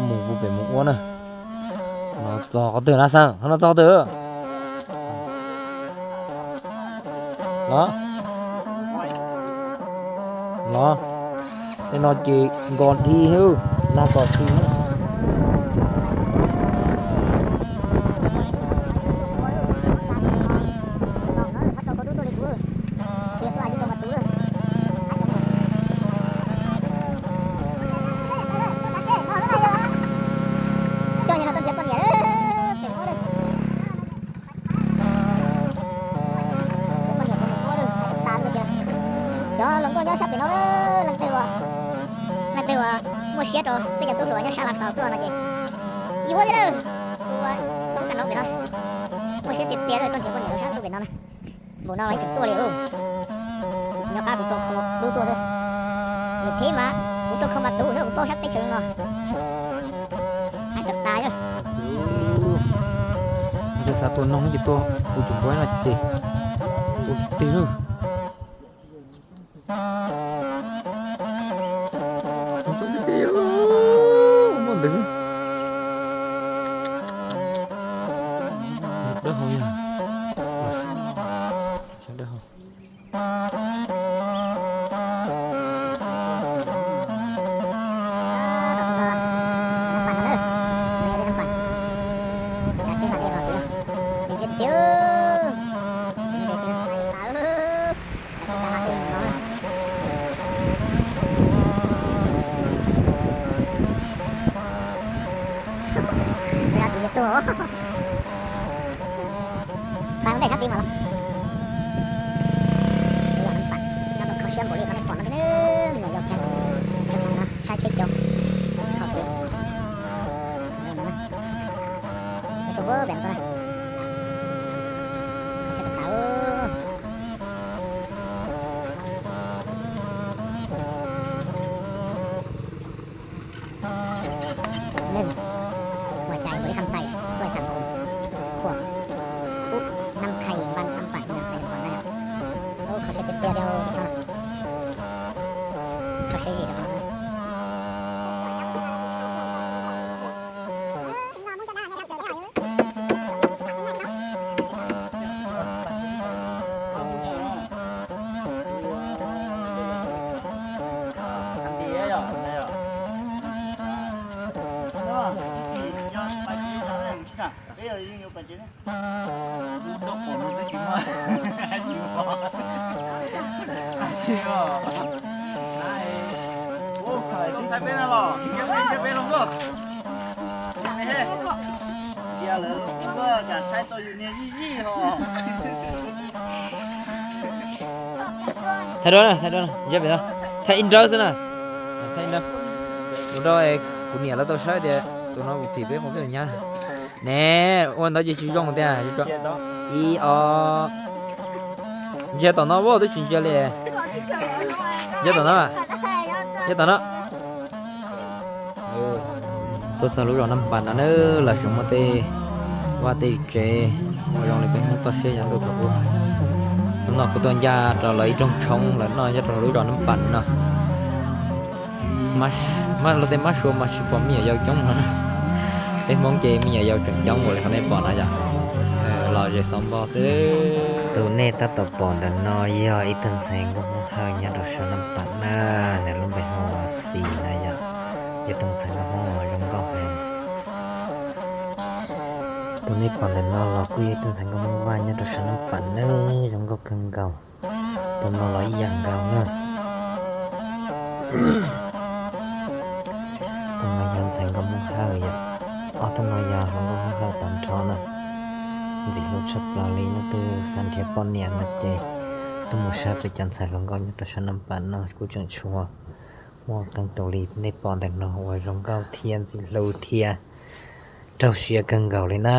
Mus kuv pem mus ua na. No txog qhov twg na Xab? Qhov no txog qhov twg? Los, los, tej no ces nkos di, nag kom tsis. Coj no tuaj nrhiav poj niam pem ub. Poj niam pem ub, tas tiag. Cov hluas nkauj nyob sab pem no, leej twg uas, leej twg uas muaj siab rau peb cov tub hluas nyob sab Lav Xaus tuaj no ces yuav thiab lawm. Tus ua tub tag no pem no, muaj siab tiag tiag lawm, tuaj nrhiav poj niam rau sab ntuj pem no na. Npaum no los yeej tseem tuaj li. Kuv tsis nyob qab, kuv rau khau dub tuaj xwb. Nws thiab mas kuv rau khau mas tus xwb, kuv paub sab teb chaws no. Hais rau tas. Yog xav tuaj noog ces tuaj ua tus npua no ces ua tus twg. Dawb hau yog, dawb hau. Pab ntej sab tid mas los. Nyob rau kho siab npaum li qhov nej pom no thiab, me nyuam yaus tshiab, saib tsheb cov hauv kev. Tus pem no tuaj na. Kho siab tawv tawv. Neeg, Ua Cai npaum li Kham Xais, Xuaij Xam Khoom, Khuam, Ub, Nab Khai, Npab Npam, Nyam Xais Nyam Pom na yom. Ub, kho siab tiag tiag thiab ub, tus tshoj no. Kho siab zim rau qhov no. Thaij duab na, thaij duab na, thaij ib nrawb xwb na. Thaij ib nrawb. Tus nrawb kuv niam lawv tau saib tias tus no kuv phim peb qhov peb nyab. Ne, ua ntawd ces tsis zoo tiag. Ib, ob. Ntsia tom no, vaj twb tsis ntsia li. Ntsia tom no, ntsia tom no. Tuaj txog lub zos Nab Npas no na, lawv tseem muaj tej vaj tej tsev ua zoo li peb Hmoob toj siab yav ntuj thaum ub. Hnub no kuv tuaj ncaj rau lawv ib rooj tshoob lawv noj nyob rau lub zos Nab Npas no. Luag tej mab sua mas tsis pom me nyuam yaus coob no. Peb Hmoob ces me nyuam yaus tseem coob npaum li qhov nej pom no yom. Los zem xauv npo xwb. Tus nej tab tom pom ntawm no yog ib tug ntxhais nkauj Hmoob Hawj nyob rau sab Nab Npas na, nws lub npe hu ua Xis na yom. Yog tus ntxhais nkauj Hmoob uas zoo nkauj heev. Tus nej pom ntawm no los kuj yog ib tug ntxhais nkauj Hmoob Vaj nyob rau sab Nab Npas na, zoo nkauj kawg nkaus. Tus no los ib yam nkaus na. Tus no yog ntxhais nkauj Hmoob Hawj yom. Ob tug no yog hluas nkauj Hmoob Hawj tag nrho na. Ntxim hlub tshaj plaws li, leej twg xav nrhiav poj niam no ces tuaj mus saib peb cov ntxhais hluas nkauj nyob rau sab Nab Npas no kuj tseem tshuav muaj qee tus li nej pom ntawm no uas zoo nkauj thiab ntxim hlub thiab raug siab kawg nkaus li na.